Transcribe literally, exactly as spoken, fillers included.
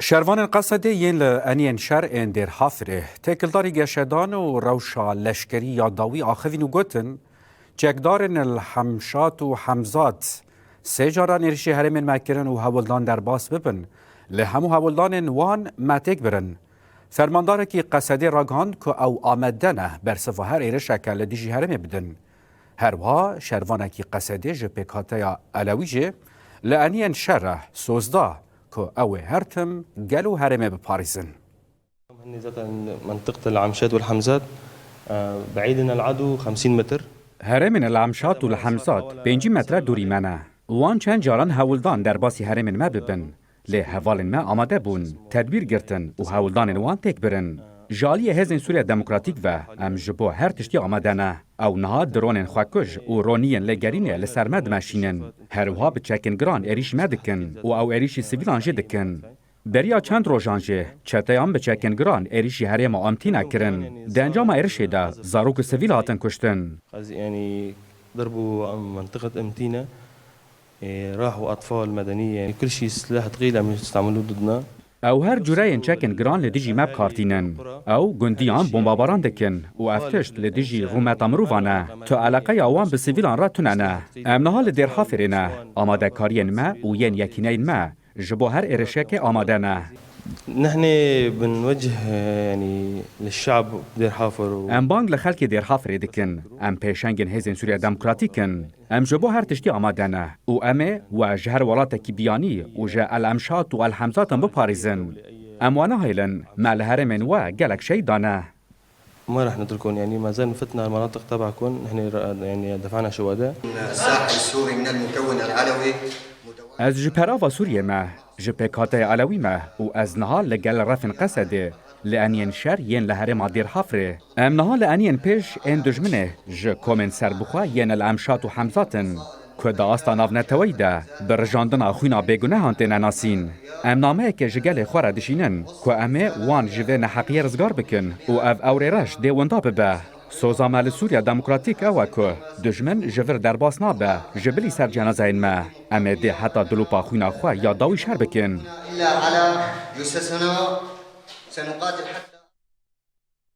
Şervanên Qesedê yên li eniyên şer ên Dêrhafirê têkildarî geşedan û rewşa leşkerî ya dawî axivîn û gotin, çekdarên El Hemşat û Hemzat sê caran êrişî herêmên me kirin û hewldan derbas bibin, li hemû hewldanên wan me têk birin. Fermandarekî Qesedê ragihand ku ew amade ne bersiva her êrişeke li dijî herêmê bidin. Her wiha şervanekî Qesedê ji pêkhateya Elewî jî li eniyên şer re soz da ku ew ê her tim gel û herêmê biparêzin. هني ذات منطقة العمشات والحمزات، آه، بعيد عن العدو خمسين متر. Herêmên El Amşat û El Hemzat pêncî metre dûrî me ne. Wan çend caran hewldan derbasî herêmên me bibin. Lê hevalên me amade bûn, tedbîr girtin û hewldanên wan têk birin. Ji aliyê Hêzên Sûriya Demokratîk ve em ji bo her tiştî amade ne. Ew niha dronên xwekuj û roniyên lêgerînê li ser me dimeşînin. Her wiha bi çekên giran êrîşî me dikin û ew êrîşî sivîlan jî dikin. Beriya çend rojan jî çeteyan bi çekên giran êrîşî herêma Amtîne kirin. Di encama êrişê de zarok û sivîl hatin kuştin. قصدي يعني ضربوا منطقة أمتينة، إيه، راحوا أطفال مدنية، يعني كل شيء سلاح ثقيل عم يستعملوه ضدنا. Ew her cûreyên çekên giran li dijî me bi kar tînin. Ew gundiyan bombabaran dikin û ev tişt li dijî rûmeta mirovan e. Tu eleqeya wan bi sivîlan re tune ne. Em niha li Dêrhafirê ne. Amadekariyên me û yên yekîneyên me ji bo her êrişekê amade ne. نحن بنوجه يعني للشعب بدير حافر و Em bang li xelkê Dêrhafirê dikin. Em pêşengên Hêzên Sûriya Demokratîk in. Em ji bo her tiştî amade ne û em ê we ji her welatekî biyanî û ji El Emşat û El Hemzatan biparêzin. Em we nahêlin, me li herêmên we gelek şehîd dane. ما رح نتركهم، يعني ما زال فتنا المناطق تبعكم، نحن ر-، يعني دفعنا شهداء. الساحل السوري من المكون العلوي متواجد. Ez ji perava Sûriyê me, ji pêkhateya Elewî me û ez niha li gel refên Qesedê, li eniyên şer yên li herêma Dêrhafrê. Em niha li eniyên pêş ên dijminê ji komên serbixwe yên El Emşat û Hemzat in. Ku di asta navneteweyî de bi rijandina xwîna bêgunehan têne nasîn. Em nameyekê ji gelê xwe re dişînin ku em ê wan ji vê neheqiyê rizgar bikin û ev ewrê reş dê winda bibe. Soza me li Sûriya Demokratîk ew e ku dijmin ji vir derbas nabe, ji bilî ser cenazeyên me. Em ê dê heta dilûpa xwîna xwe ya dawî şer bikin. إلا على جثثنا سنقاتل حتى